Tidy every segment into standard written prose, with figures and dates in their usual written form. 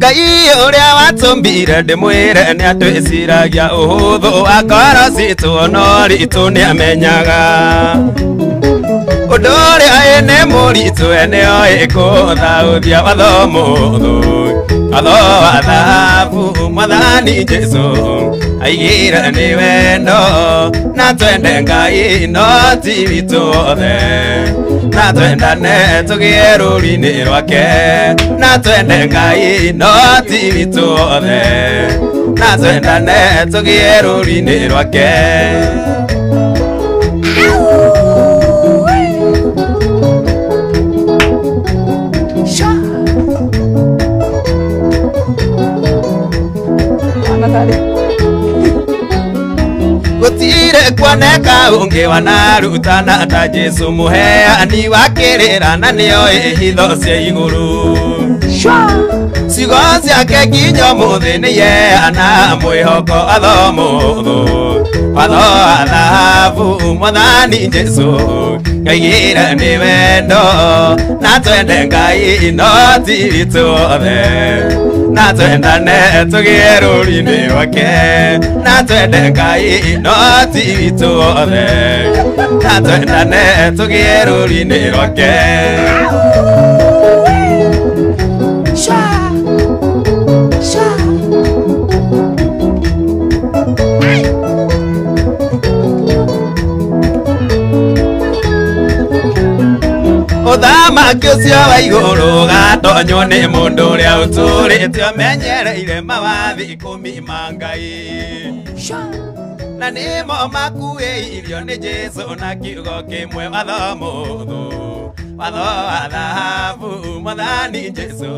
Ngai ũrĩa watũmbire ndĩmwĩre nĩ atwĩciragia ũhũthũ wa ngoro citũ no ritũ nĩ amenyaga ũndũ ũrĩa ĩ nĩ mũritũ nĩoĩ kũthaũthia watho mũhũthũ watho wa thahabu mwathani Jesũ aigire nĩ wendo na twende Ngai no ti witũ othe na twendane tũgĩe rũri-inĩ rwake na twende Ngai no ti witũ othe na twendane tũgĩe rũri-inĩ rwake. Gũtirĩ kuoneka ũngĩ wanarutana ta Jesũ mũheani wa kĩrĩra na nĩoĩ hitho cia igũrũ. Ciugo ciake nginya ũmũthĩ nĩyeana mwĩhoko watho mũhũthũ watho wa thahabu mwathani Jesũ aigire nĩ wendo na twende Ngai no ti witũ othe na twendane tũgĩe rũri-inĩ rwake na twende Ngai no ti witũ othe na twendane tũgĩe rũri-inĩ rwake. Ũthamaki ũcio wa igũrũ ũgatonywo nĩ mũndũ ũrĩa ũtũrĩte ũmenyereire mawathi ikũmi ma Ngai na nĩmo makuĩirio nĩ Jesũ na kiugo kĩmwe watho mũhũthũ watho wa thahabu mwathani Jesũ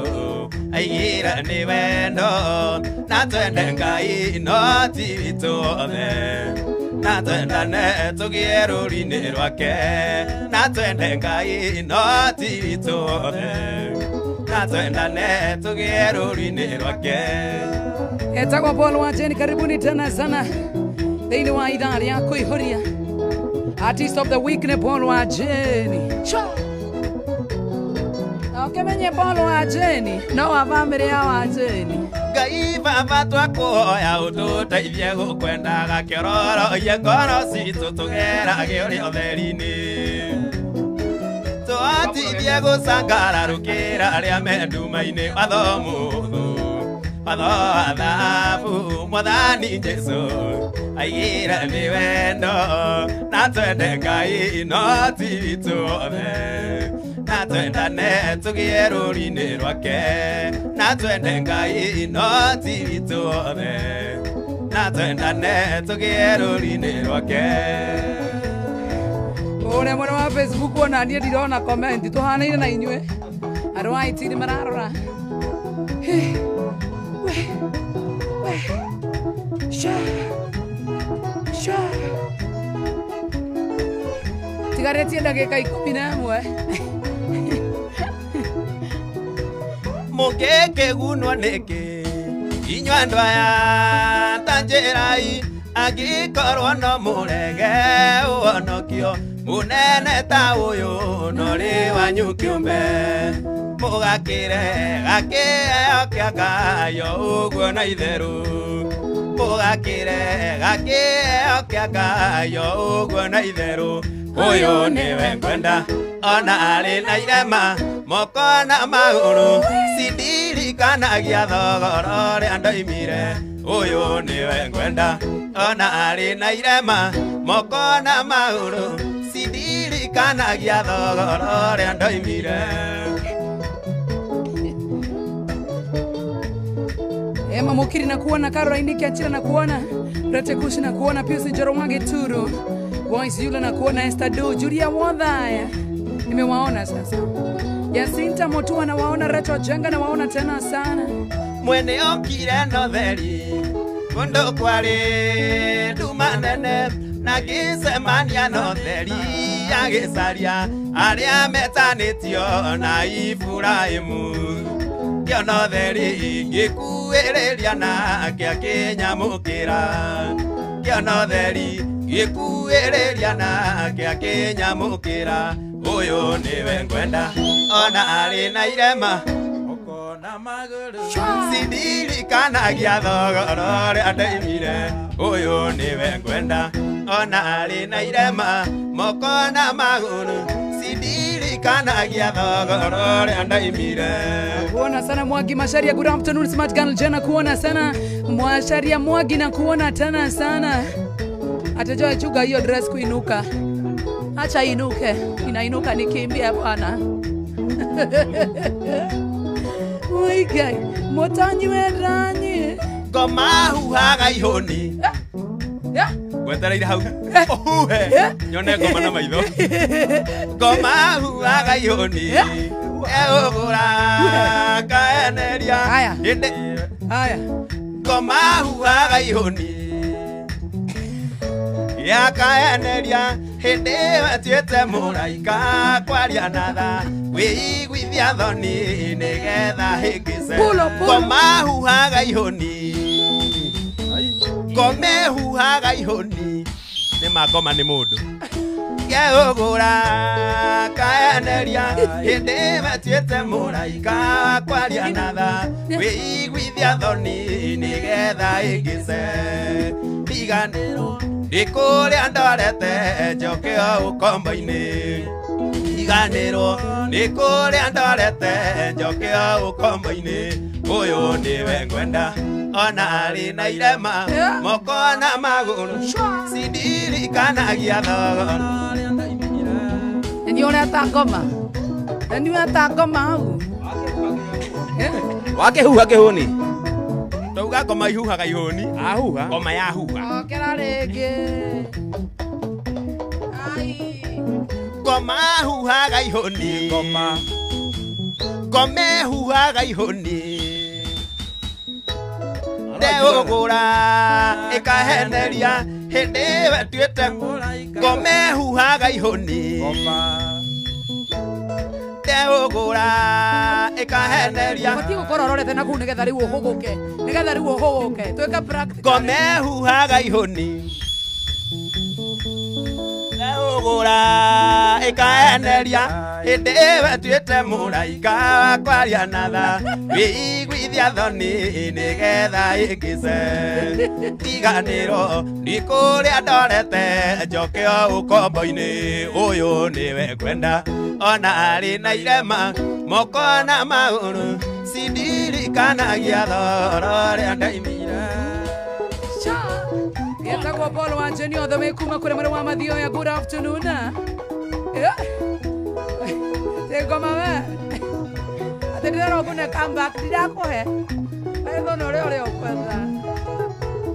aigire nĩ wendo na twende Ngai no ti witũ othe na twendane tũgĩe rũri-inĩ rwake na twende Ngai no ti witũ othe na twendane tũgĩe rũri-inĩ rwake. Etagwo Paul Wajeni, karibuni tena sana thĩinĩ wa ithaa rĩa kũihũria. Artist of the week nĩ Paul Wajeni. Na ũkĩmenye Paul Wajeni no wa bamĩrĩ ya Wajeni. Ngai baba twakũhoya ũtũteithie gũkwendaga kĩororoie ngoro citũ tũgerage ũrĩa ũtheri-inĩ tũhotithie gũcangararũkĩra arĩa me nduma-inĩ watho mũhũthũ watho wa thahabu mwathani Jesũ aigire nĩ wendo na twende Ngai no ti witũ othe na twendane tũgĩe rũri-inĩ rwake na twende Ngai no ti witũ othe na twendane tũgĩe rũri-inĩ rwake. Ũrĩa mwena wa Facebook ona niĩ ndirona comment tũhanaine na inyuĩ andũ a IT nĩ mararora. Tigarĩtie ndagĩka 11. Mũngĩkĩgunwo nĩkĩ inyuĩ andũ aya ta njĩrai angĩkorwo no mũrege ũhonokio mũnene ta ũyũ no rĩ wanyu kĩũmbe mũgakĩre gakĩheo kĩa Ngai o ũguo na itherũ mũgakĩre gakĩheo kĩa Ngai o ũguo na itherũ ũyũ nĩwe ngwenda ona arĩ na irema moko na magũrũ cindirikanagia thogora ũrĩa ndoimire ũyũ nĩwe ngwenda ona arĩ na irema moko na magũrũ cindirikanagia thogora ũrĩa ndoimire. Emma Mukiri na kuona, Caroline Kiachira na kuona, Rete Kushi na kuona, Pius Njoroge Turu, Voice Yule na kuona, Esther Do, Julia Wadhaya. Nimewaona sasa. Jacinta Motua na waona, Reto Jenga na waona tena sana. Mwene okire no theri kundu kwari nduma nene na ngĩcemania no theri agĩcaria arĩa metanĩtio na Iburahĩmu ngĩona theri ngĩkuĩrĩria nake akĩnyamũkĩra ngĩona theri ngĩkuĩrĩria nake akĩnyamũkĩra ũyũ nĩwe ngwenda ona arĩ na irema moko Sindirikanagia thogora ũrĩa ndaimire ũyũ nĩwe ngwenda ona arĩ na irema moko na magũrũ sindirikanagia thogora ũrĩa ndaimire. Kuona sana Mwagi Masharia, good afternoon Smart Girl Jena, kuona sana Mwasharia Mwagi na kuona tena sana. Atajua chuga hiyo dress kuinuka. Acha inuke, inainuka nikimbia bwana. Oigai, motanywe ranyi. Ngoma huhaga ihũni. Gwetereire hau. Ũhuhe. Nyone ngoma na maitho. Ngoma huhaga ihũni. Eũgũra kaeneria. Haya. Haya. Ngoma huhaga ihũni. Yakaeneria hĩndĩ ĩyo atuĩte mũraika kwaria na tha wĩiguithia thoni nĩgetha hĩngĩce. Ngoma huhaga ihũni. Ngoma ĩhuhaga ihũni. Nĩ ma ngoma nĩ mũndũ. Keũgũra kaeneria hĩndĩ ĩyo atuĩte mũraika kwaria na tha wĩiguithia thoni nĩgetha hĩngĩce. Riganĩrwo nĩ kũrĩa ndorete njoke o ũkombo-inĩ. Riganĩrwo nĩ kũrĩa ndorete njoke o ũkombo-inĩ. Ũyũ nĩwe ngwenda ona arĩ na irema moko na magũrũ sindirikanagia thogora. Nĩ ũreta ngoma. Nĩ ũreta ngoma hau. Wakĩhuha kĩhũni. Tauga ngoma ihuhaga ihũni. Ahuha. Ngoma yahuha. Okera rĩngĩ. Ai. Ngoma huhaga ihũni. Ngoma. Ngoma ĩhuhaga ihũni. Ndeũgũra ĩkaheneria hĩndĩ ĩyo ĩtuĩte ngoma ĩhuhaga ihũni. Ngoma. Ndeũgũra ĩkaheneria. Ũbatiĩ gũkorwo ũrorete na kũu nĩgetha rĩu ũhũgũke. Nĩgetha rĩu ũhũgũke. Twĩke practical. Ngoma ĩhuhaga ihũni. Ndeũgũra ĩkaheneria hĩndĩ ĩyo ĩtuĩte mũraika wa kwaria na tha wĩiguithia thoni nĩgetha ĩngĩce. Riganĩrwo nĩ kũrĩa ndorete njoke o ũkombo-inĩ ũyũ nĩwe ngwenda ona arĩ na irema moko na magũrũ sindirikanagia thogora ũrĩa ndaimire. Getagwo Paul wa Jenny othe wĩ kuma kũrĩ mwena wa Mathioya, good afternoon. Ngoma we. Atĩ ndĩrerwo ngũne comeback ndirakũhe. Etho na ũrĩa ũrĩa ũkwenda.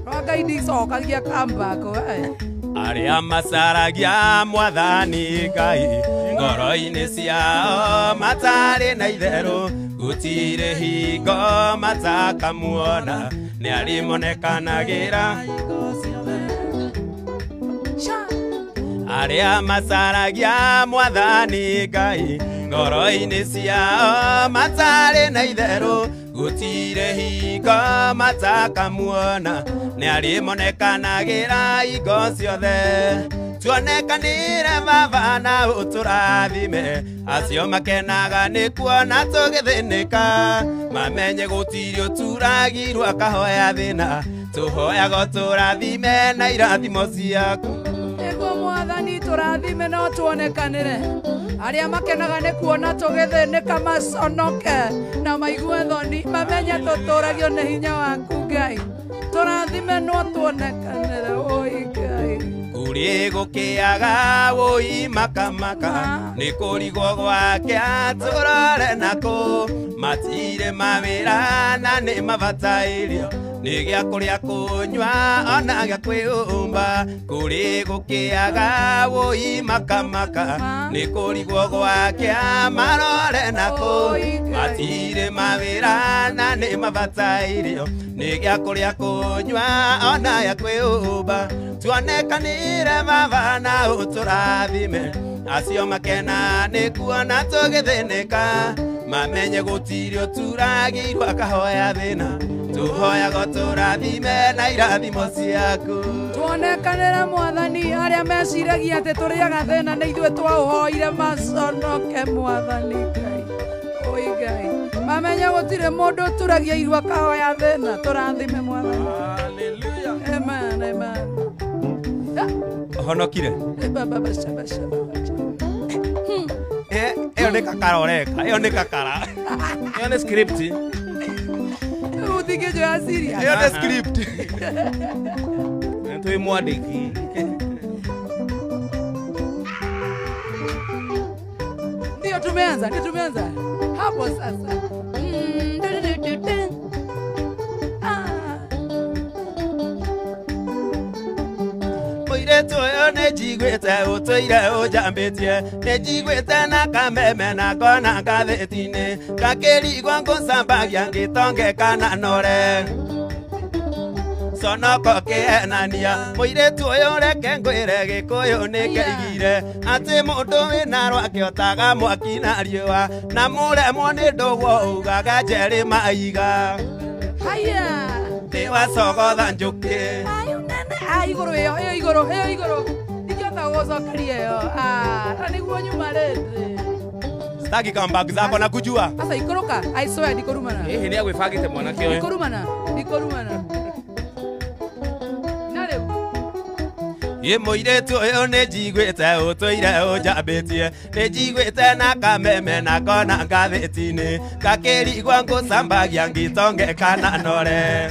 No Ngai ndicokagia comeback we. Arĩa macaragia mwathani Ngai ngoro-inĩ ciao matarĩ na itherũ gũtirĩ hingo matakamuona nĩ arĩmonekanagĩra. Arĩa macaragia mwathani Ngai ngoro-inĩ ciao matarĩ na itherũ gũtirĩ hingo matakamuona nĩ arĩmonekanagĩra hingo ciothe. Tuonekanĩre baba na ũtũrathime acio makenaga nĩ kuona tũgĩthĩnĩka mamenye gũtirĩ ũturagirwo akahoya thĩna tũhoyaga ũtũrathime na irathimo ciaku. Nĩguo mwathani tũrathime no tuonekanĩre arĩa makenaga nĩ kuona tũgĩthĩnĩka maconoke na maigue thoni mamenye tũtũragio nĩ hinya waku Ngai. Tũrathime no tuonekanĩre oi Ngai. Kũrĩ gũkĩaga wũi makamaka nĩ kũrigwo gwake atũrore nakũ matirĩ mawĩra na nĩ mabatairio nĩ gĩa kũrĩa kũnyua ona gĩa kwĩhumba. Kũrĩ gũkĩaga wũi makamaka nĩ kũrigwo gwake marore nakũ matirĩ mawĩra na nĩ mabatairio nĩ gĩa kũrĩa kũnyua ona gĩa kwĩhumba. Tuonekanĩre baba na ũtũrathime acio makena nĩ kuona tũgĩthĩnĩka mamenye gũtirĩ ũturagĩirwo akahoya thĩna tũhoyaga ũtũrathime na irathimo ciaku. Tuonekanĩre mwathani arĩa meciragia atĩ tũrĩaga thĩna nĩ ithuĩ twaũhoire maconoke mwathani Ngai. Oi Ngai. Mamenya gũtirĩ mũndũ ũturagia irua kahoya thĩna, tũrathime Mwathani. Hallelujah. Amen, amen. Honokire. Baba, basha, basha, basha. Ĩyo nĩ kakara ũreka, ĩyo nĩ kakara. Ĩyo nĩ script. Ũthingĩnjoya serious. Ĩyo nĩ script. Nĩ twĩ mwandĩki. Ndio tumeanza, ndio tumeanza. Hapo sasa. Mũirĩtu ũyũ nĩ njiguĩte ũtũire ũnjambĩtie, nĩ njiguĩte na kameme na ngona ngathĩti-inĩ, ngakĩrigwo ngũcambagia ngĩtonge kana nore. Conoko kĩhenania, mũirĩtu ũyũ reke ngwĩre Gĩkũyũ nĩ kĩaigire, atĩ mũndũ wĩna rwake otaga mwaki na riũa, na mũremwo nĩ ndũgwo ugaga njerĩ maiga. Haya. Nĩ wacogotha njũkĩ. Ayu nene, igũrũ ĩyo, ĩyo igũrũ, ĩyo igũrũ. Ndingĩhota gũgũcokeria ĩyo. Na nĩguo nyuma rĩndĩ. Sitaki comeback zako na kujua. Sasa ikũrũka, I swear ndikũrumana. Hihi nĩ agwĩbangĩte mwanake ũyũ? Ndikũrumana, ndikũrumana. Na rĩu. Ĩ mũirĩtu ũyũ nĩ njiguĩte ũtũire ũnjambĩtie, nĩ njiguĩte na kameme na ngona ngathĩti-inĩ, ngakĩrigwo ngũcambagia ngĩtonge kana nore.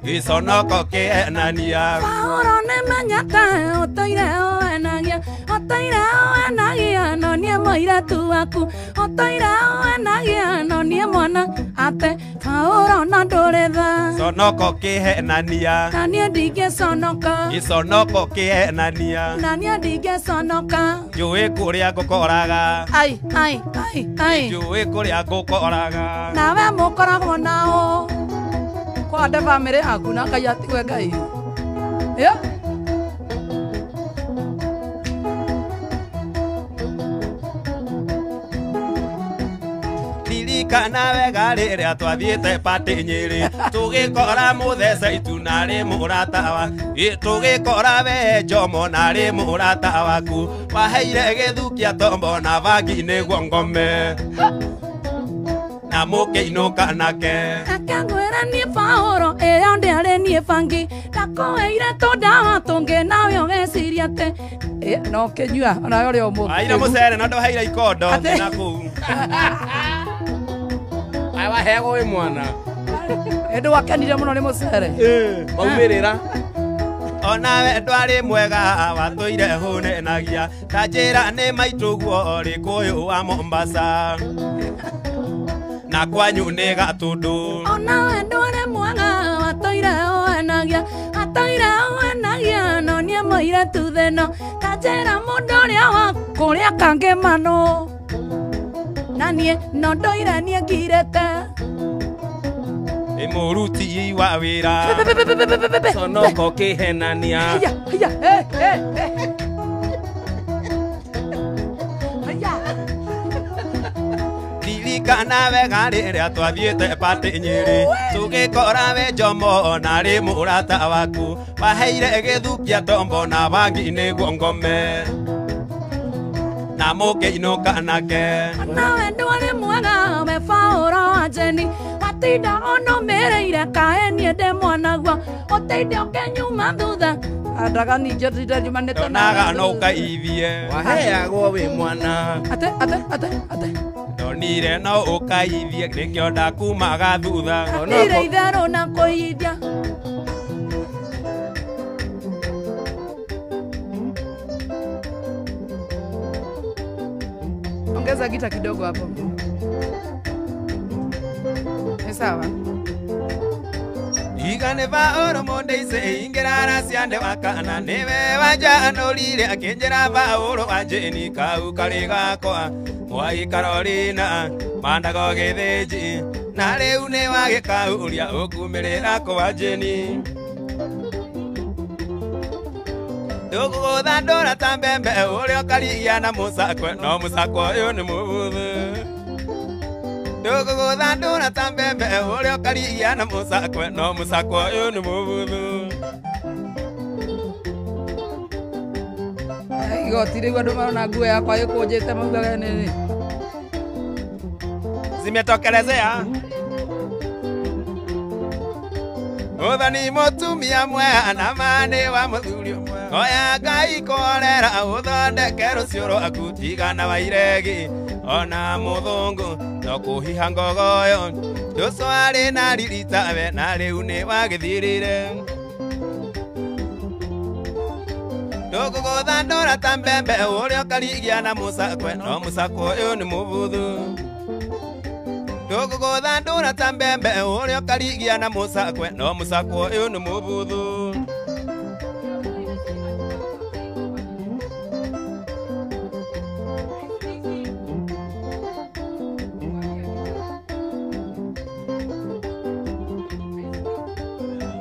Gĩconoko kĩhenania. Paũro nĩ menyete ũtũire ũenagia, ũtũire ũenagia, no niĩ mũirĩtu waku, ũtũire ũenagia, no niĩ mwana ate Paũro na ndũrĩ tha. Conoko kĩhenania. Na niĩ ndingĩconoka. Gĩconoko kĩhenania. Na niĩ ndingĩconoka. Njũĩ kũrĩa ngũkoraga. Ai, ai, ai, ai. Njũĩ kũrĩa ngũkoraga. Nawe mũkoragwo nao. Kwande bamĩrĩ yaku na Ngai atigwe Ngai. Yeah. Ririkana wega rĩrĩa twathiĩte party Nyĩrĩ, tũgĩkora mũthece itu narĩ mũrata wa, tũgĩkora we Njomo narĩ mũrata waku, waheire gĩthukia tombo na bangi nĩguo ngome. Na mũkĩinũka nake. Akangwĩra niĩ Paũro ĩyo ndĩarĩ niĩ bangi, ndakũheire tũndawa tũngĩ nawe ũgeciria atĩ no kĩnyua onawe ũrĩ o mũndũ. Waheire mũcere na ndwaheire ikondo na kũu. Aya waheagwo wĩ mwana. Ĩndĩ wakenire mũno nĩ mũcere. Maumĩrĩra. Onawe ndwarĩ mwega watũire hũnenagia, ta njĩra nĩ maitũguo Gĩkũyũ wa Mombasa. Na kwanyu nĩ Gatũndũ. Onawe ndwarĩ mwega watũire ũenagia, atũire ũenagia, no niĩ mũirĩtu thĩno, ta njĩra mũndũ ũrĩa wa kũrĩa kangĩmanũ. Na niĩ no ndũire niĩ ngirĩte. Nĩ mũruti wa wĩra. Conoko kĩhenania. Haya, haya, Haya. Ririkana wega rĩrĩa twathiĩte party Nyĩrĩ, tũgĩkora we Njomo narĩ mũrata waku, waheire gĩthukia tombo na bangi nĩguo ngome. Na mũkĩinũka nake. Nawe ndwarĩ mwega we Paũro wa Njeni, watinda ũnũmĩrĩire kaĩ niĩ ndĩ mwanaguo, ũtinde ũkĩnyuma thutha. Andaga ningĩ ndinde nyumanĩte Ndonaga no ũkaithie. Waheagwo wĩ mwana. Ate, ate, ate, ate. Ndonire no ũkaithie nĩkĩo ndakumaga thutha. Hatirĩ itherũ na kũithia. Ongeza gita kidogo hapo. Ni sawa. Iga nĩ Paũro mũndĩice ingĩrara ciande wakana, nĩwe wanjanũrire akĩnjĩra Paũro wa Njĩni kau karĩ gakwa, Mwai Carolina mandago gĩthĩnji, na rĩu nĩ wagĩkauria ũkumĩrĩra kwa Njĩni. Ndũgũgũthandũra ta mbembe ũrĩa ũkarigia na mũcakwe, no mũcakwe ũyũ nĩ mũbuthu. Ndũgũgũthandũra ta mbembe ũrĩa ũkarigia na mũcakwe, no mũcakwe ũyũ nĩ mũbuthu. Igoti rĩu andũ marona nguo yakwa ĩkũnjĩte maugaga nĩnĩ. Zimetokelezea. Muthoni mutumia mwega na mani wa muthuri ũmwe. Oya Ngai kũhorera ũthondeke rũciũ rwaku tigana wa iregi ona mũthũngũ no kũhiha ngogoyo. Cũcũ arĩ na riri tawe na rĩu nĩ wagĩthirire. Ndũkũgũthandũra ta mbembe ũrĩa ũkarigia na mũcakwe no mũcakwe ũyũ nĩ mũbuthu. Ndũkũgũthandũra ta mbembe ũrĩa ũkarigia na mũcakwe no mũcakwe ũyũ nĩ mũbuthu.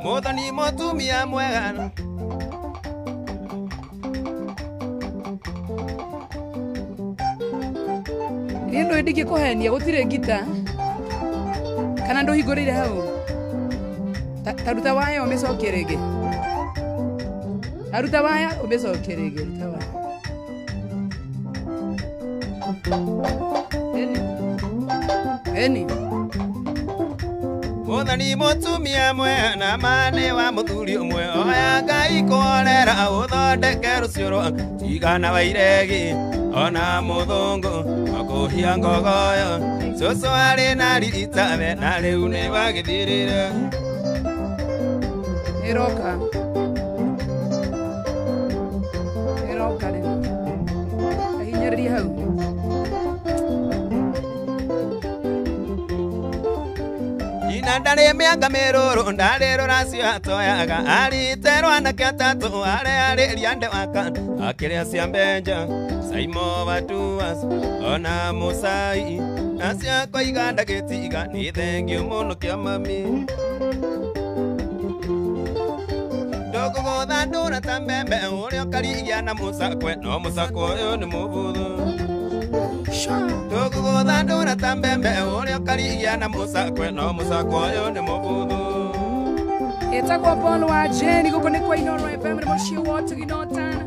Muthoni mutumia mwega. Niĩ ndũĩ ndingĩkũhenia gũtirĩ ngita kana ndũhingũrĩire hau. Ta ruta waya ũmĩcokie rĩngĩ. Ta ruta waya ũmĩcokie rĩngĩ, ruta waya. Eni. Eni. Muthoni mutumia mwega na mani wa muthuri ũmwe. Oya Ngai kũhorera ũthondeke rũciũ rwaku tigana wa iregi ona mũthũngũ akũhia ngogoyo. Cũcũ arĩ na riri tawe na rĩu nĩ wagĩthirire. Ĩroka. Ĩroka rĩu. Ahinyĩrĩria hau. Ina ndarĩ mĩanga mĩrũrũ ndarĩ rũracio atoyaga arĩte rwanake atatũ arĩa arĩria nde waka akĩrĩa cia mbenja Saimo watuas ona Musai acia koiga ndagĩtiga nĩ thengio mũno kĩa mami. Ndũkũgũthandũra ta mbembe ũrĩa ũkarigia na mũcakwe no mũcakwe ũyũ nĩ mũbuthu. Ndũkũgũthandũra ta mbembe ũrĩa ũkarigia na mũcakwe no mũcakwe ũyũ nĩ mũbuthu. Ĩtagwo Paul wa Jane gũkũ nĩ kwa Inooro FM nĩ mũciĩ wa ũtugi na ũtana.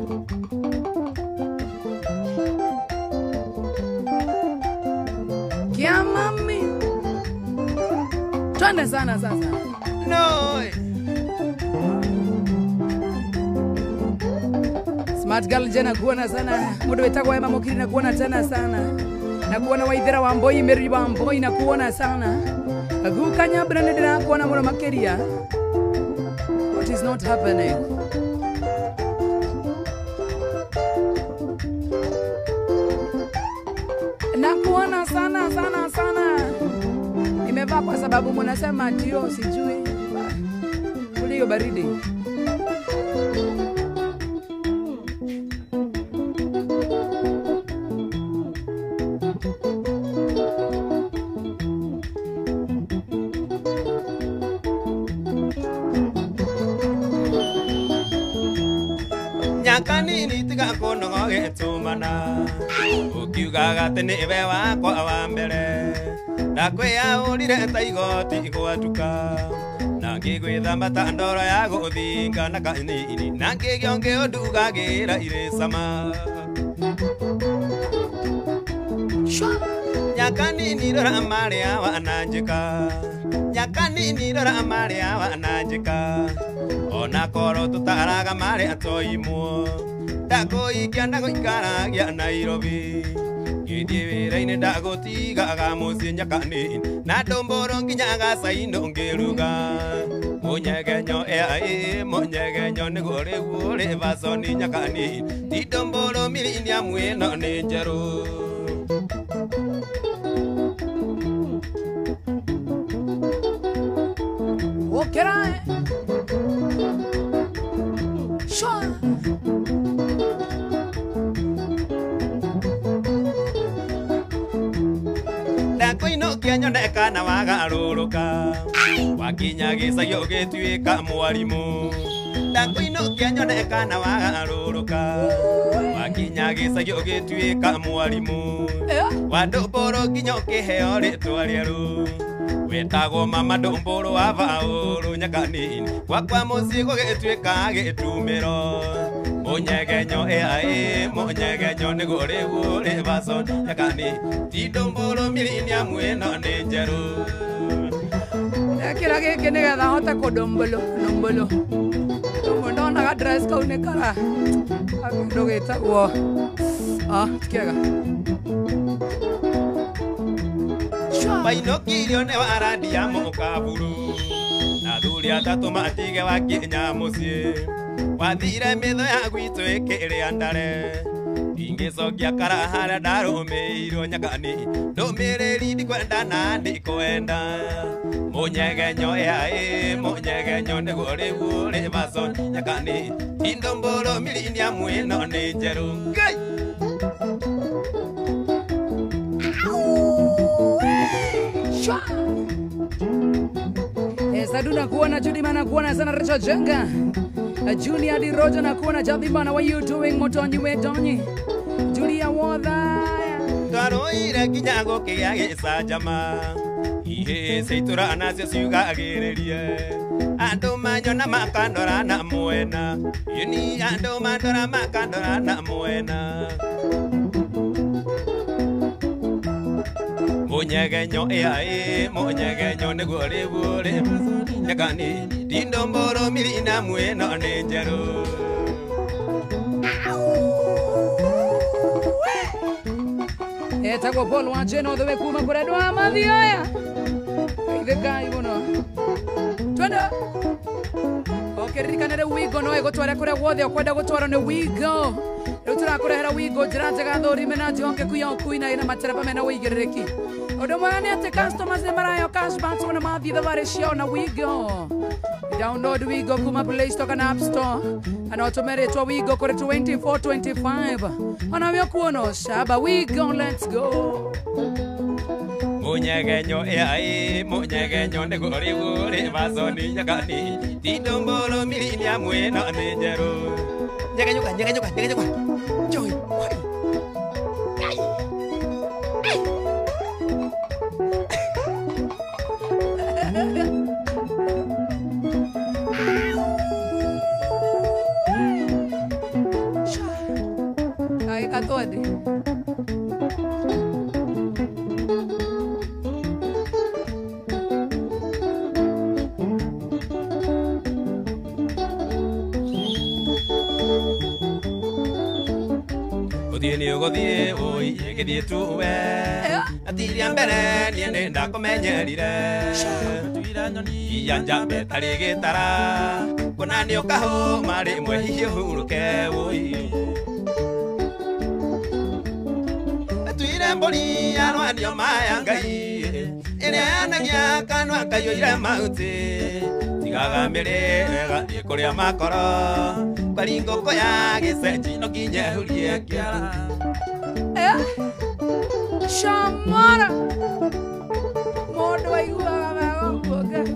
Kia mami. Twende sana sasa. No. Smart girl jana kuona sana. Mundu wetagwo Emma Mukiri na kuona tena sana. Na kuona Waithera wa Mboi, Mary wa Mboi na kuona sana. Guka Nyambura nĩ ndĩrakuona mũno makĩria. What is not happening? Na kuona sana sana sana. Nimevaa kwa sababu mnasema ndio sijui. Kule hiyo baridi. Nyakanini tiga kũnoga gĩtũmana ũkiugaga atĩ nĩwe wakwa wa mbere ndakwĩyaũrire ta igoti gwatuka na ngĩgwĩthamba ta ndoro ya gũthinga na kanini na ngĩgĩa ngĩũndugagĩra irĩ cama. Nyakanini rora marĩa wananjĩka. Nyakanini rora marĩa wananjĩka ona korwo tũtaraga marĩa toimwo ndakũikia ndagũikaragia Nairobi ngĩthiĩ wĩra-inĩ ndagũtigaga mũciĩ nyakanini na ndũmbũrũ nginya gacainũ ngĩruga mũnyegenyo ĩ mũnyegenyo nĩguo rĩu ũrĩ vaconi nyakanini ti ndũmbũrũ miliniamu ĩno nĩ njerũ. Ũkĩra. Shwa. Ndakũinũkia nyoneka na wagarũrũka wakinya gĩcagi ũgĩtuĩka mwarimũ. Ndakuinukia nyone kana wagarũrũka wakinya gĩcagi ũgĩtuĩka mwarimũ wa ndũmbũrũ nginya ũkĩheo rĩtwa rĩerũ wetagwo mama ndũmbũrũ wa Baũrũ nyakanini gwakwa mũciĩ gũgĩtuĩka gĩtumĩro Munyegenyo ea munyegenyo niguo riu ri vaso nyakani tindomboro mirinia mwino ni njeru. Ndekĩra gĩkĩ nĩgetha hote kũndombolo ndombolo. Rĩmwe ndonaga dress kau nĩ kara kĩndũ gĩtagwo ti kĩega. Mainũkirio nĩ warandia mũkaburu na athuri atatũ matige wakinya mũciĩ wathire mĩtho ya gwitũ ĩkĩrĩa ndare ingĩcokia kara harĩa ndarũmĩirwo nyakani ndũmĩrĩri ndikwenda na ndikwenda munyegenyo ea munyegenyo nĩguo rĩu rĩ vaso nyakani tindomboro mirinia mwĩno nĩ njerũ Ngai. Saduna kuona Judy mana kuona sana Richard Jenga Junior Di Roja na kuona Jadhimana, what you doing Motonyi we donyi Julia Wotha Twaroire nginya gũkĩgĩa gĩcanjama ihĩĩ cia itũra nacio ciugagĩrĩrie andũ manyona makandora na mwena ĩni andũ mandora makandora na mwena munyegenyo ea munyegenyo nĩguo rĩu rĩ nyakani tindomboro mirina mwĩno nĩ njerũ. Etagwo Paul Wacheno the way kuma kũrĩa andũ a Mathioya geithĩkai mũno twende ũkĩririkana rĩu Wigo no ĩgũtware kũrĩa guothe ũkwenda gũtwarwo nĩ Wigo. Rĩu tũrakũrehera Wigo njĩra njega thũrime na njĩhokeku ya ũkui na ĩna matereba mena ũigĩrĩrĩki. Ũndũ mwega nĩ atĩ customers nĩ maraheo cashback wona mathiĩ thabarĩ ciao na Wigo. Download Wigo kuma Play Store kana App Store ana ũtũme rĩtwa Wigo kũrĩ 2425 ona we ũkuona ũcamba. Wigo, let's go. Munyegenyo ea munyegenyo nĩguo rĩu rĩ vaso nyakani tindomboro mirinia mwĩno nĩ njerũ. Nyegenyũka nyegenyũka nyegenyũka Joy wai. Ai katwende. Gũthiĩ nĩ ũgũthiĩ ũi ĩgĩthiĩ tuwe atiria mbere niĩ nĩ ndakũmenyerire iya njambe tarĩ gĩtara kũna nĩ ũkahũma rĩmwe hihi ũhurũke ũi atuire mbũri yarwanio maya Ngai ĩrĩa yanagia kanua kaiyũire mahuti tigaga mĩrĩ ĩgathiĩ kũrĩa makoro kwari ngũkũ ya gĩcenji no nginya ĩhurie kĩara. Shamara mũndũ aiguaga wega ũguo Ngai.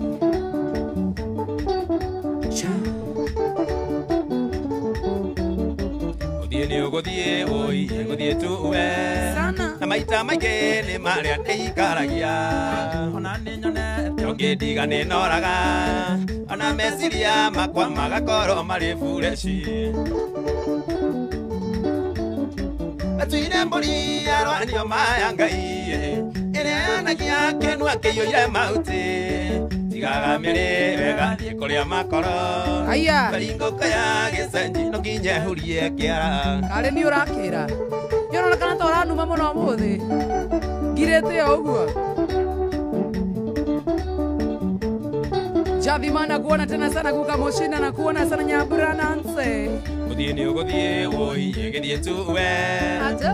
Gũthiĩ nĩ ũgũthiĩ ũi ĩgũthiĩ tuwe na maita maingĩ nĩ marĩa ndĩikaragia ũngĩndiga nĩ noraga ona meciria makwa magakorwo marĩ fureshi atuire mbũri yarwanio maya Ngai ĩrĩa yanagia kĩnua kĩiyũire mahuti tigaga mĩrĩ ĩgathiĩ kũrĩa makoro Aya. kwari ngũkũ ya gĩcenji no nginya ĩhurie kĩara. Karĩ nĩ ũrakĩra nĩ ũronekana ta ũranuma mũno ũmũthĩ ngirĩte o ũguo. Jathimana kuona tena sana kuka Moshinda na kuona sana Nyambura Nancy. Gũthiĩ nĩ ũgũthiĩ ũi ĩgĩthiĩ tuwe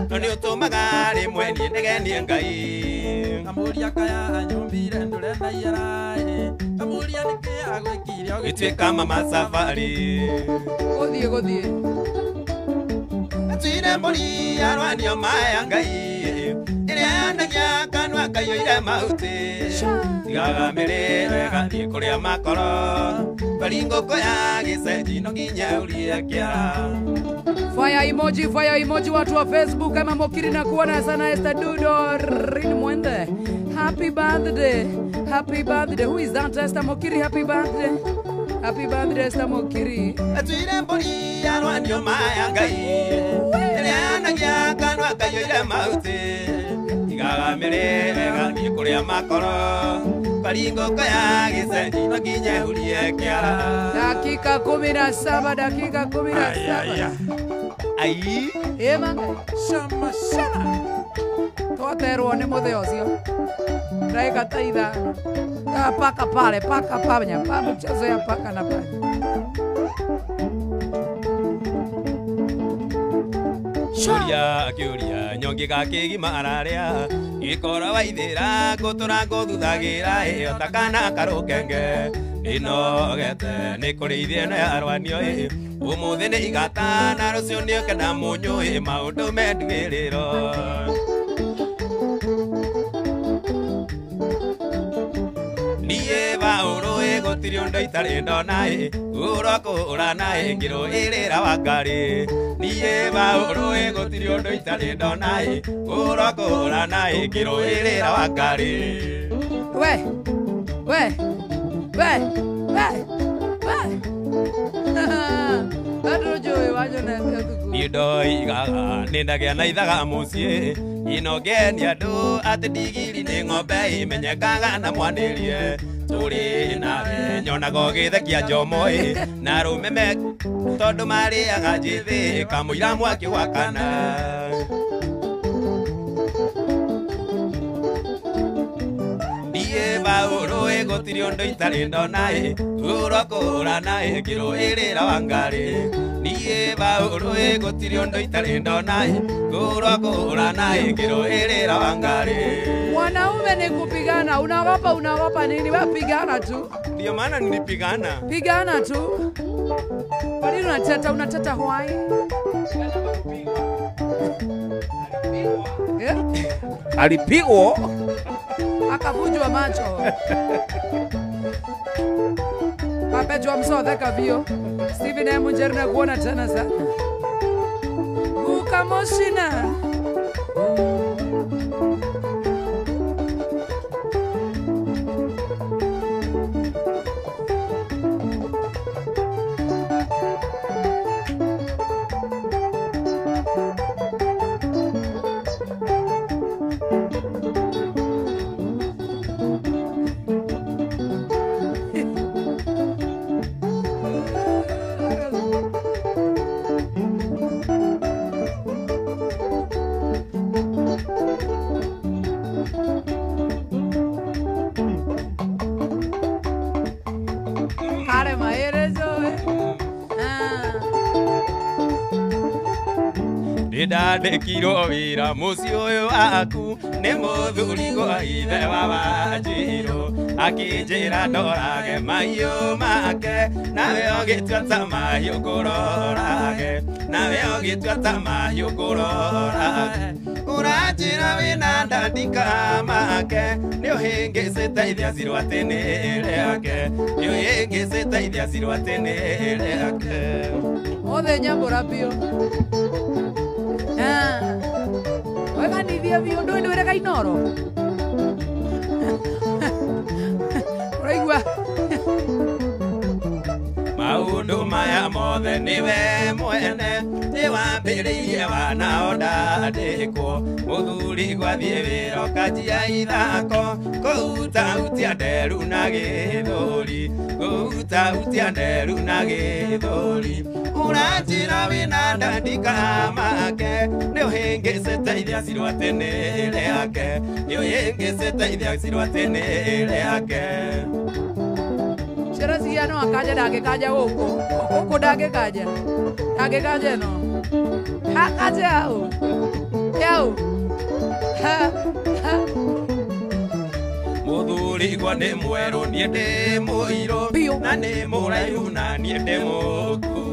no nĩ ũtũmaga rĩmwe niĩ ndegenie Ngai Kamũria kaya anyumbire ndũre na iara Kamũria nĩkĩ agwĩkire ũgĩtuĩka mama safari Gũthiĩ gũthiĩ atuire mbũri yarwanio maya Ngai ĩrĩa yanagia kanua kaiyũire mahuti tigaga mĩrĩ ĩgathiĩ kũrĩa makoro kwari ngũkũ ya gĩcenji no nginya ĩhurie kĩara. Fire emoji watu wa Facebook kama Mokiri na kuona sana Esther Dudo Rin Mwende. Happy birthday. Happy birthday. Who is that? Esther Mokiri, happy birthday. Happy birthday Esther Mukiri. Atuire mbori arwanio maya ngai. Ĩrĩa yanagia kanua kaiyũire mahuti. Igaga mĩrĩre gathiĩ kũrĩa makoro. Karingo kaya gĩcenji no nginya hurie kĩara. Dakika 17, dakika 17. Ai. Ema ngai. Shama shana. Twaterwo nĩ mũthee ũcio. Dakika ta ithano. Paka pale, paka panya, pa mchezo ya paka na panya. Kiuria, kiuria, nyongi gakĩgima ararĩa. Gĩkora waithĩra, ngũtũra ngũthuthagira, ĩyo ta kana karũkenge. Nĩnogete, nĩ kũrĩithia ĩno ya rwanio ĩ. Ũmũthĩ nĩ igata, na rũciũ nĩ ũkenda mũnyũ ĩ, maũndũ menduĩrĩro. Niĩ baũrũ ĩ, gũtirĩ ũndũ itarĩ ndona ĩ, kũũrwo kũũrana ĩ, ngĩrũĩrĩra Wangarĩ. Niĩ baũrũ ĩ, gũtirĩ ũndũ itarĩ ndona ĩ, kũũrwo kũũrana ĩ, ngĩrũĩrĩra Wangarĩ. We, we, we, we, we. Andũ njũĩ wanyonete ũtukũ. Niĩ ndoigaga nĩ ndagĩa na ithaga mũciĩ, inongenia andũ atĩ ndigiri nĩ ng'ombe imenyekaga na mwanĩrie. Tũrĩ nawe nyonaga ũgĩthekia njomo ĩ, na arũme me tondũ marĩaga njĩthĩ kamũira mwaki gwakana. Niĩ baũrũ ĩ, gũtirĩ ũndũ itarĩ ndona ĩ, kũũrwo kũũrana ĩ, ngĩrũĩrĩra Wangarĩ. Niĩ baũrũ ĩ, gũtirĩ ũndũ itarĩ ndona ĩ, kũũrwo kũũrana ĩ, ngĩrũĩrĩra Wangarĩ. Mwanaume ni kupigana, unaogopa unaogopa nini? Wewe pigana tu. Ndio maana nilipigana. Pigana tu. Kwa nini unateta, unateta why? Yeah? Alipigwa akavunjwa macho. Papejwa msotheka vio. Steven M. Njeru na kuona tena sana. Ukamoshina. Ndandĩkirwo wĩra mũciĩ ũyũ waku nĩ mũthuri gwa ithe wa Wanjirũ, akĩnjĩra ndorage mahiũ make, nawe ũgĩtua ta mahiũ ngũrorage, nawe ũgĩtua ta mahiũ ngũrorage. Ũranjĩra wĩna ndandika make, nĩ ũhĩngĩcĩte ithia cirwo atĩ nĩ rĩake, nĩ ũhĩngĩcĩte ithia cirwo atĩ nĩ rĩake. Othe nyambũra biũ. Weganithia biũ ndũĩ ndwĩre kainoro. Ũraigua? Maũndũ maya mothe nĩwe mwene, nĩwambĩrĩirie wanao ndandĩkwo, mũthuri gwathiĩ wĩra ũkanjia ithako, kũhutahutia nderu na gĩthũri, kũhutahutia nderu na gĩthũri. Ũranjĩra wĩna ndandika make, nĩ ũhĩngĩcĩte ithia cirwo atĩ nĩ rĩake, nĩ ũhĩngĩcĩte ithia cirwo atĩ nĩ rĩake. Ciana cia no akaja ndangĩkanja gũkũ, gũkũ ndangĩkanja, ndangĩkanja ĩno. Akaja hau. Hau. Ha, ha. Mũthuri gwa nĩ mwerũ niĩ ndĩ mũirũ, na nĩ mũraihu na niĩ ndĩ mũkuhĩ.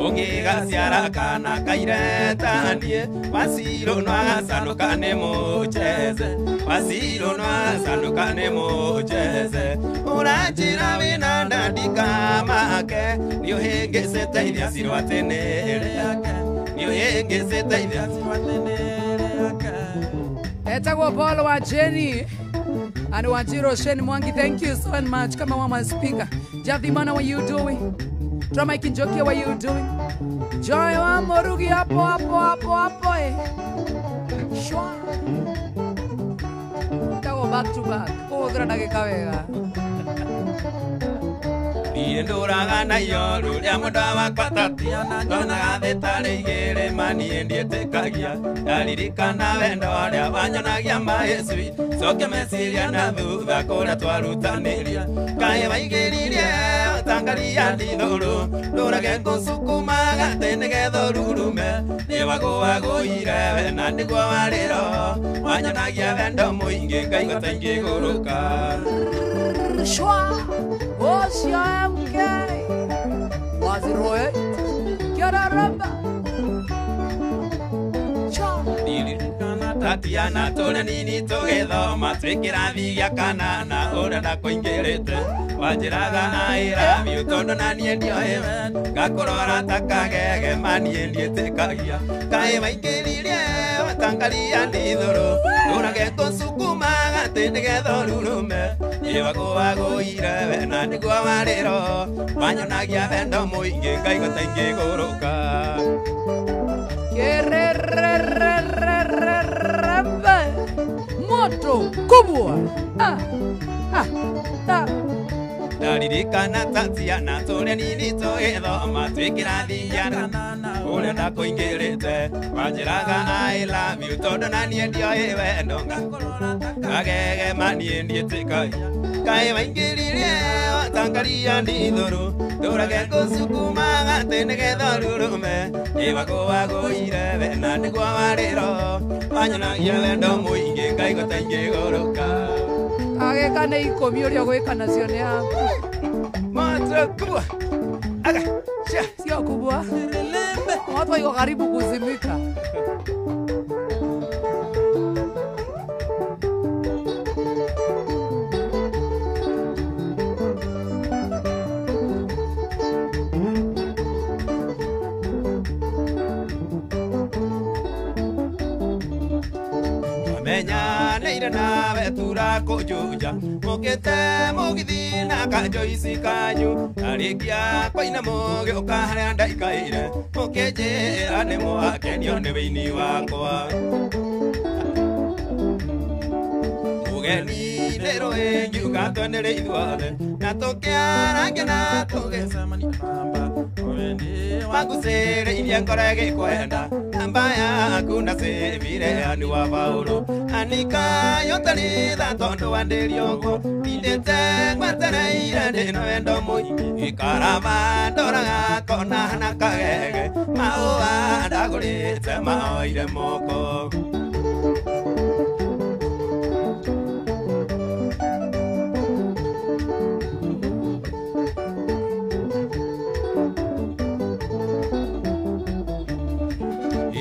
Ũngĩgaciara kana kaire ta niĩ, Wacirũ no agacanũka nĩ mũcheze, Wacirũ no agacanũka nĩ mũcheze. Ũranjĩra wĩna ndandika make, nĩ ũhĩngĩcĩte ithia cirwo atĩ nĩ rĩake, nĩ ũhĩngĩcĩte ithia cirwo atĩ nĩ rĩake. Etagwo Paul wa Jenny. And Wanjiro Shane Mwangi, thank you so much. Kama mama speaker. Jathimana, what you doing? Drama Kinjokia, what you doing? Joy wa Morugi, hapo hapo hapo hapo eh. Shwa. Tago back to back. Kũhũthĩra ndagĩka wega. Niĩ ndũraga na ioru rĩa mwendwa wakwa Tatiana, nyonaga thĩ tarĩ igĩrĩ ma niĩ ndiĩtĩkagia. Ndaririkana wendo ũrĩa wanyonagia maĩ sweet, coke meciria na thutha kũrĩa twarutanĩria. Kaĩ waigĩririe ũtangaria ndithũrũ, ndũrage ngũcukumaga atĩ nĩgetha ũrurume. Nĩ wagũagũire we na nĩguo warĩ roho, wanyonagia wendo mũingĩ ngaigua ta ingĩgũrũka. Shwa. Osha MK. Waziroe. Kiararamba. Cha. Ndirikana Tatiana tũrĩ nini tũgĩthoma twĩ kĩrathi gĩa kanana ũrĩa ndakũingĩrĩte. Wanjĩraga I love you tondũ na niĩ ndioĩ we, ngakũrora ta kagege ma niĩ ndiĩtĩkagia. Kaĩ waingĩririe watangaria ndithũrũ, ndũrage ngũcukumaga atĩ nĩgetha ũrurume. Nĩ wagũagũire we na nĩguo warĩ roho, wanyonagia wendo mũingĩ ngaigua ta ingĩgũrũka. Kererererererembe. Moto kubwa. Ah, ah, ah. Ndaririkana Tatiana tũrĩ nini tũgĩthoma twĩ kĩrathi gĩa kanana ũrĩa ndakũingĩrĩte. Wanjĩraga I love you tondũ na niĩ ndioĩ wendo, kagege ma niĩ ndiĩtĩkagia. Kaĩ waingĩririe watangaria ndithũrũ, ndũrage ngũcukumaga atĩ nĩgetha ũrurume. Nĩ wagũagũire we na nĩguo warĩ roho, wanyonagia wendo mũingĩ ngaigua ta ingĩgũrũka. Ageka nĩ ikũmi ũrĩa ũgwĩka nacio nĩ yaku. Moto kubwa. Aga, sha. Sio kubwa. Watu wako karibu kuzimika. Menya neire nawe tura kũnjũnja, mũkĩte mũgĩthiĩ na kanjoici kanyu. Ndarĩkia kũina mũgĩũka harĩa ndaikaire, mũkĩnjĩra nĩ mwakenio nĩ wĩini wakwa. Mũgeni nĩ rũĩ ngiuga twenere ithuothe, na tũkĩarangia na tũgĩcemania namba. Magucĩrĩirie ngoro ĩgĩkwenda, namba yaku ndacĩbire ani wa Paũlũ. Anika yotanitha tondũ wandĩrie ũguo, ndindĩte ngwetereire ndĩna wendo mũingĩ. Ikaraba ndoraga kona na kagege, maũa ndagũrĩte maoire moko.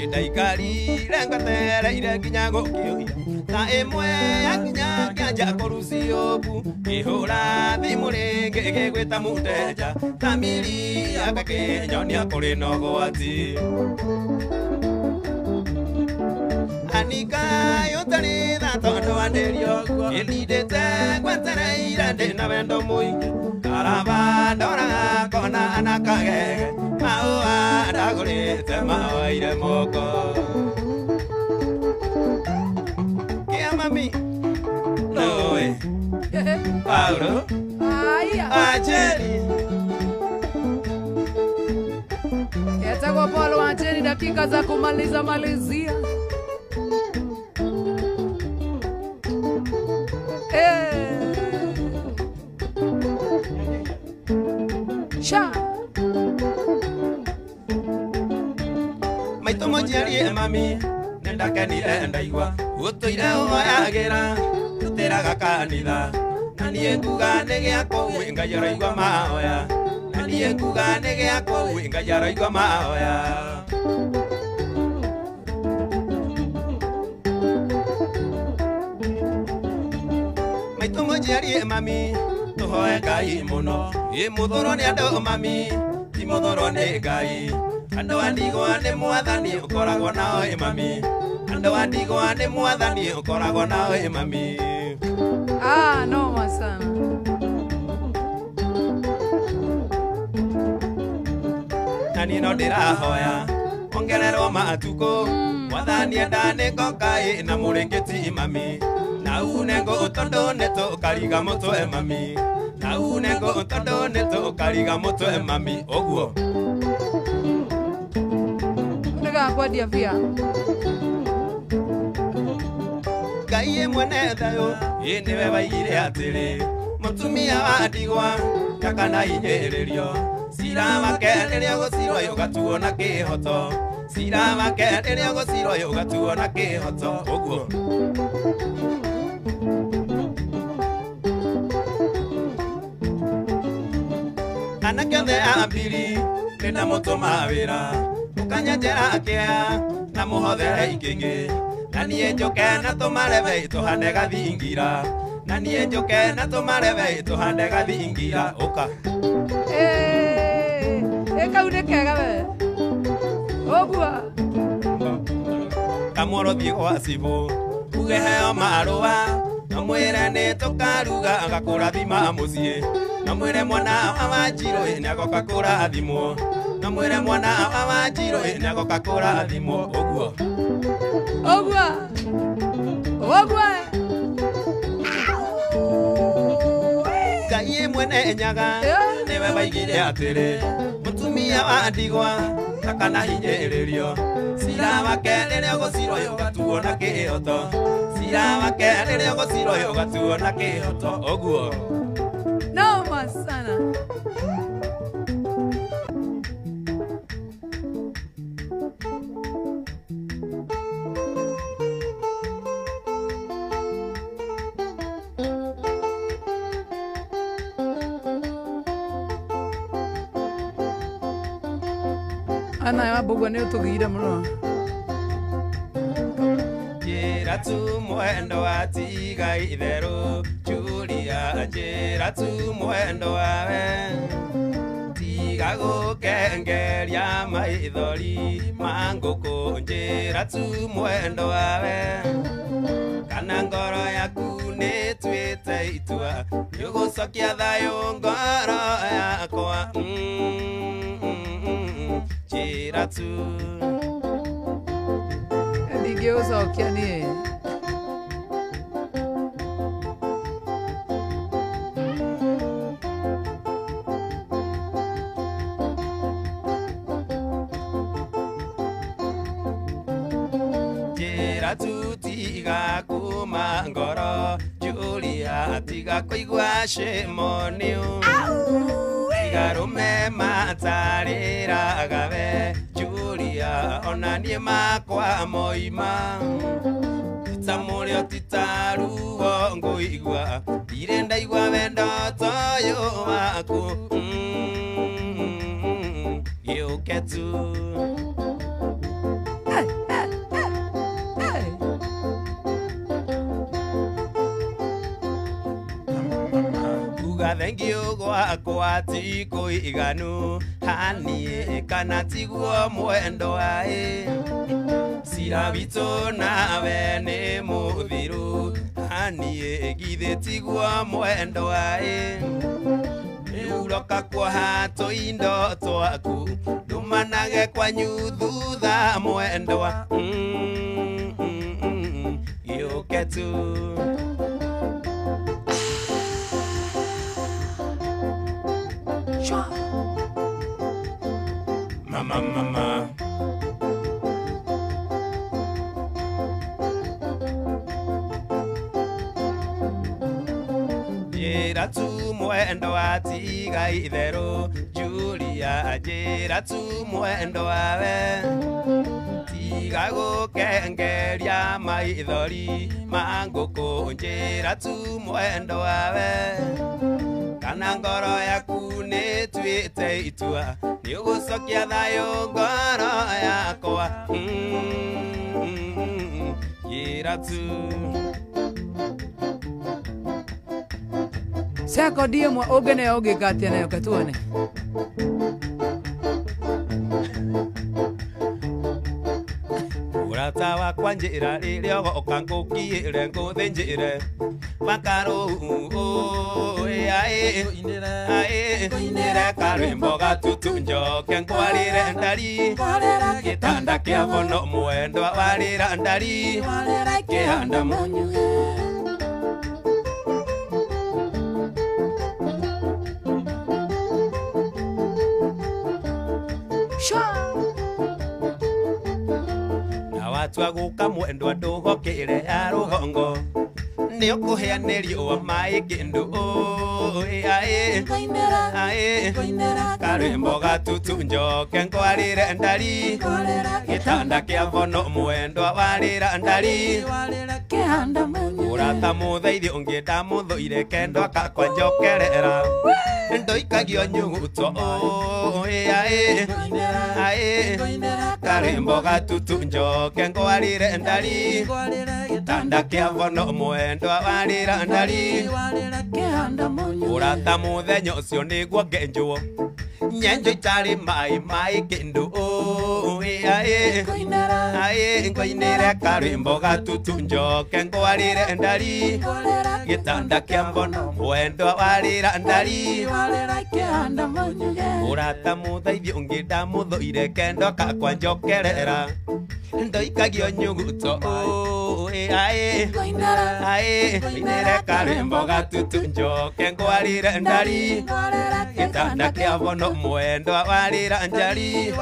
Ndaikarire ngwetereire nginya gũkĩũhia, ta ĩmwe ya nginya kĩanja kũruciũbu. Ngĩhũra thimũ rĩngĩ ĩgĩgwĩta mũteja, thamiri yakwa ĩkĩnyonia kũrĩ na ũgwati. Anika yotanitha tondũ wandĩrie ũguo, ĩndindĩte ngwetereire ndĩna wendo mũingĩ. Karaba ndoraga kona na kagege, maũa ndagũrĩte maoire moko. Kia mami noe Paulo Aya. Acheri Yatagwa Paulo Acheri, dakika za kumaliza malizia. Sha. Maitũ mũnjiarie mami, nĩndakenire ndaigua ũtũire ũhoyagĩra tũtĩraga kanitha. Na niĩ nguga nĩ gĩa kũu Ngai aroigua mahoya, na niĩ nguga nĩ gĩa kũu Ngai aroigua mahoya. Maitũ mũnjiarie mami, tũhoe Ngai mũno. Ĩ mũthũrwo nĩ andũ mami, ti mũthũrwo nĩ Ngai. Andũ a ndigwa nĩ mwathani ũkoragwo nao ĩ mami. Mwendo wa ndigwa nĩ mwathani ũkoragwo nawe mami. Ah, noma sana. Na niĩ no ndĩrahoya ongererwo matukũ mwathani enda nĩ ngoka ĩ na mũrĩngĩti mami. Na une ngũ tondũ nĩ tũkariga mũtwe mami. Na une ngũ tondũ nĩ tũkariga mũtwe mami ũguo. Ndĩgakwendia bia. Ngai mwene thayũ ĩ nĩwe waigire atĩrĩ mũtumia wa ndigwa ndakana hinyĩrĩrio cira wake rĩrĩa ũgũcirwo ũgatuo na kĩhoto cira wake rĩrĩa ũgũcirwo ũgatuo na kĩhoto ũguo. Anake othe a mbiri nĩndamũtũma wĩra mũkanyenjera kĩa na mũhothere ikĩngĩ na niĩ njũke na tũmarebe tũhande gathingira na niĩ njũke na tũmarebe tũhande gathingira ũka. Ĩ kau nĩ kega we ũguo. Kamworo thiĩ gwa cibũ uge heo marũa na mwĩre nĩ tũkaruga agakũrathima mũciĩ na mwĩre mwana wa Wanjirũ nĩagoka kũrathimwo na mwĩre mwana wa Wanjirũ nĩagoka kũrathimwo ũguo. Ũguo. Ũguo. Ngai mwene nyaga nĩwe waigire atĩrĩ mũtumia wa ndigwa ndakana hinyĩrĩrio cira wake rĩrĩa ũgũcirwo ũgatuo na kĩhoto cira wake rĩrĩa ũgũcirwo ũgatuo na kĩhoto ũguo. Noma sana. Ana ya mbũguo nĩ ũtũgĩire mũno. Njĩra tu mwendo wa tiga itherũ Julia njĩra tu mwendo wawe tiga gũkengeria maithori ma ngũkũ njĩra tu mwendo wawe kana ngoro yaku nĩtuĩte itua nĩũgũcokia thayũ ngoro yakwa njĩra tu. Ndingĩũcokia niĩ. Njĩra tu tiga kuma ngoro Julia tiga kũigua shame on you tiga rũme matarĩraga we Julia ona niĩ makwa moima tita mũrĩo tita ruo ngũigua ndirĩ ndaigua wendo toyũ waku gĩũke tu. Thengiũ gwakwa ti kũiganu haniĩ kana tiguo mwendo aĩ cira witũ nawe nĩ mũthiru haniĩ githĩ tiguo mwendo aĩ rĩu roka kuoha tũindo twaku ndũmanage kwanyu thutha mwendwa gĩũke tu. Mama mama njĩra tu mwendo wa tiga itherũ Julia njĩra tu mwendo wawe tiga gũkengeria maithori ma ngũkũ njĩra tu mwendo wawe kana ngoro yaku nĩtuĩte itua nĩũgũcokia thayũ ngoro yakwa njĩra tu. Sekondi ĩmwe ũngĩneo ũngĩka atĩa nayo katuone. Ũrata wakwa njĩra rĩrĩa ũgoka ngũkiĩre ngũthĩnjĩre makarũ ngũinĩre karwĩmbo gatutu njoke ngwarĩre ndari gĩtanda kĩa bono mwendwa warĩra ndari kĩhanda munyu. Na watua gũka mwendwa ndũgokĩre ya rũgongo nĩ ũkũhĩa riũa maĩ kĩndũ karwĩmbo gatutu njoke ngwarĩre ndari gĩtanda kĩa bono mwendwa warĩra ndari ũrata mũthaithi ũngĩ ndamũthũire kendwa kakwa njokerera ndoikagio nyuguto karwĩmbo gatutu njoke ngwarĩre ndari gĩtanda kĩa bono mwendwa warĩra ndari ũrata mũthenya ũcio nĩguo ngenjwo nyenjo itarĩ maĩ maĩ kĩndũ ngũinĩre karwĩmbo gatutu njoke ngwarĩre ndari gĩtanda kĩa mbono mwendwa warĩra ndari ũrata mũthaithi ũngĩ ndamũthũire kendwa kakwa njokerera ndoikagio nyuguto ngũinĩre karwĩmbo gatutu njoke ngwarĩre ndari gĩtanda kĩa bono mwendwa warĩra njari.